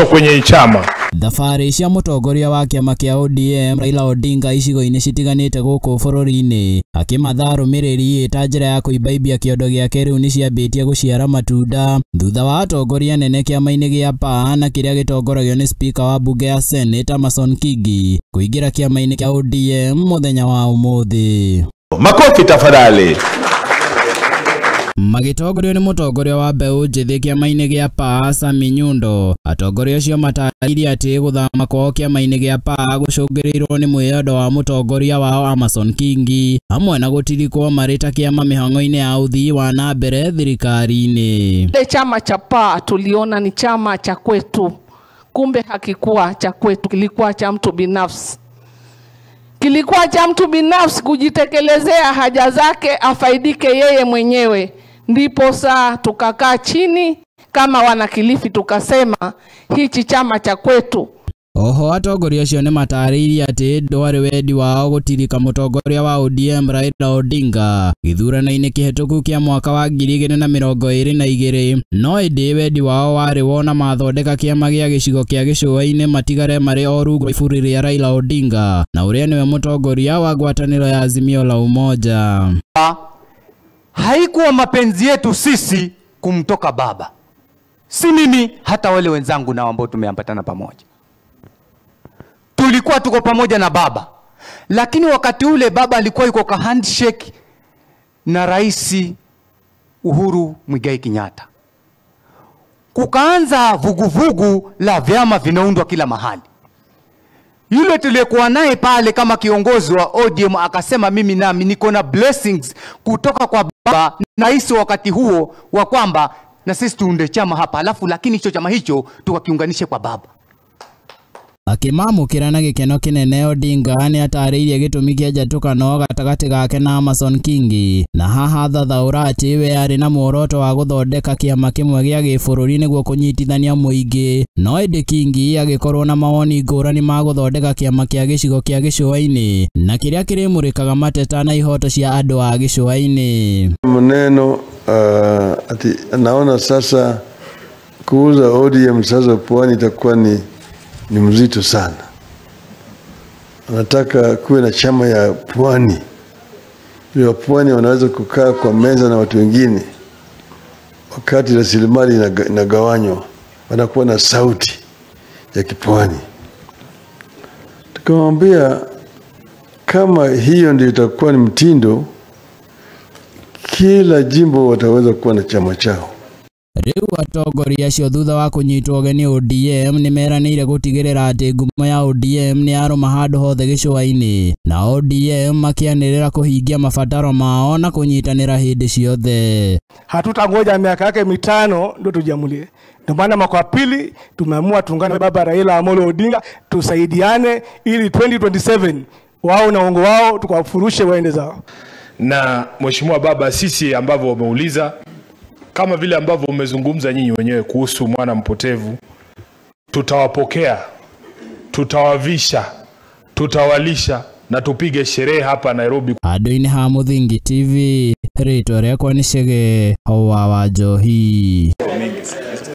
Kwenye chama. Thabarĩ cia mũtongoria wa kĩama kĩa ODM Raila Odinga icigo-inĩ citiganĩte gũkũ bũrũri-inĩ akĩmatha arũmĩrĩri ta njĩra ya kũimbaimbia kĩondo gĩake rĩu nĩciambĩtie gũciara matunda thutha wa atongoria nene kĩama-inĩ gĩa PAA na kĩrĩa gĩtongoragio nĩ spika wa bunge ya Senate Amason Kingi kũingĩra kĩama-inĩ kĩa ODM mũthenya wa ũmũthĩ. Makofi tafadhali. Magĩtongorio nĩ mũtongoria wa mbeũ njĩthĩ kĩama-inĩ gĩa PAA Sami Nyundo, atongoria acio matarĩirie atĩ gũthama kwao kĩama-inĩ gĩa PAA gũcũngĩrĩirwo nĩ mwĩyendo wa mũtongoria wao Amason Kingi hamwe na gũtirikwo marĩ ta kĩama mĩhang'o-inĩ ya ũthii wa na mbere thirikari-inĩ. Chama cha PAA tuliona ni chama cha kwetu, kumbe hakikuwa cha kwetu, kilikuwa cha mtu binafsi. Kilikuwa cha mtu binafsi kujitekelezea haja zake, afaidike yeye mwenyewe. Ndipo saa tukakaa chini kama wanakilifi tukasema hichi chama cha kwetu. Oho atongoria acio nĩ matarĩirie atĩ ndwarĩ wendi wao gũtirika mũtongoria wa ODM Raila Odinga gĩthurano-inĩ kĩhetũku kĩa mwaka wa 2022, no ĩndĩ wendi wao warĩ wona mathondeka kĩama gĩa gĩcigo kĩa gĩcũa-inĩ matigare marĩ o rungu rwa iburi rĩa Raila Odinga na ũrĩa nĩwe mũtongoria wa ngwatanĩro ya Azimio la Umoja. Haikuwa mapenzi yetu sisi kumtoka baba, si mimi hata wale wenzangu na ambao tumeambatana pamoja. Tulikuwa tuko pamoja na baba, lakini wakati ule baba alikuwa yuko kwa handshake na Rais Uhuru Muigai Kenyatta. Kukaanza vuguvugu la vyama vinaundwa kila mahali. Yule tuliyekuwa naye pale kama kiongozi wa ODM akasema mimi nami niko na blessings kutoka kwa baba na rais wakati huo wa kwamba na sisi tuunde chama hapa, alafu lakini hicho chama hicho tukakiunganishe kwa baba. Akĩmamũkĩra na gĩkeno kĩnene Odinga nĩ atarĩirie gĩtũmi kĩa njatũkano gatagatĩ gake na Amason Kingi na haha thathaũra atĩ we arĩ na muoroto wa gũthondeka kĩama kĩmwe gĩa gĩbũrũri nĩguo kũnyitithania mũingĩ, no ĩndĩ Kingi agĩkorwo na mawoni ngũrani ma gũthondeka kĩama kĩa gĩcigo kĩa gĩcũa-inĩ na kĩrĩa kĩrĩmũrĩkaga mateta na ihoto cia andũ a gĩcũa-inĩ. Maneno ati naona sasa kuuza ODM sasa pwani itakuwa ni mzito sana. Anataka kuwe na chama ya pwani, ili wa pwani wanaweza kukaa kwa meza na watu wengine wakati rasilimali inagawanywa, wanakuwa na sauti ya kipwani. Tukamwambia kama hiyo ndio itakuwa ni mtindo, kila jimbo wataweza kuwa na chama chao. Rĩu atongoria acio thutha wa kũnyitwo ũgeni ODM nĩmeranĩire gũtigĩrĩra atĩ ngumo ya ODM nĩ yarũma handũ hothe gĩcũa-inĩ na ODM makĩanĩrĩra kũhingia mabataro mao na kũnyitanĩra hĩndĩ ciothe. Hatutangoja miaka yake mitano ndio tujiamulie. Ndio maana mwaka wa pili tumeamua tuungane na baba Raila Amolo Odinga, tusaidiane ili 2027 wao na uongo wao tukawafurushe waende zao. Na mheshimiwa baba, sisi ambavyo wameuliza kama vile ambavyo umezungumza nyinyi wenyewe kuhusu mwana mpotevu, tutawapokea, tutawavisha, tutawalisha na tupige sherehe hapa Nairobi. Handũ-inĩ ha Mũthingi TV, rĩtwa rĩakwa nĩ Chege wa Njohi.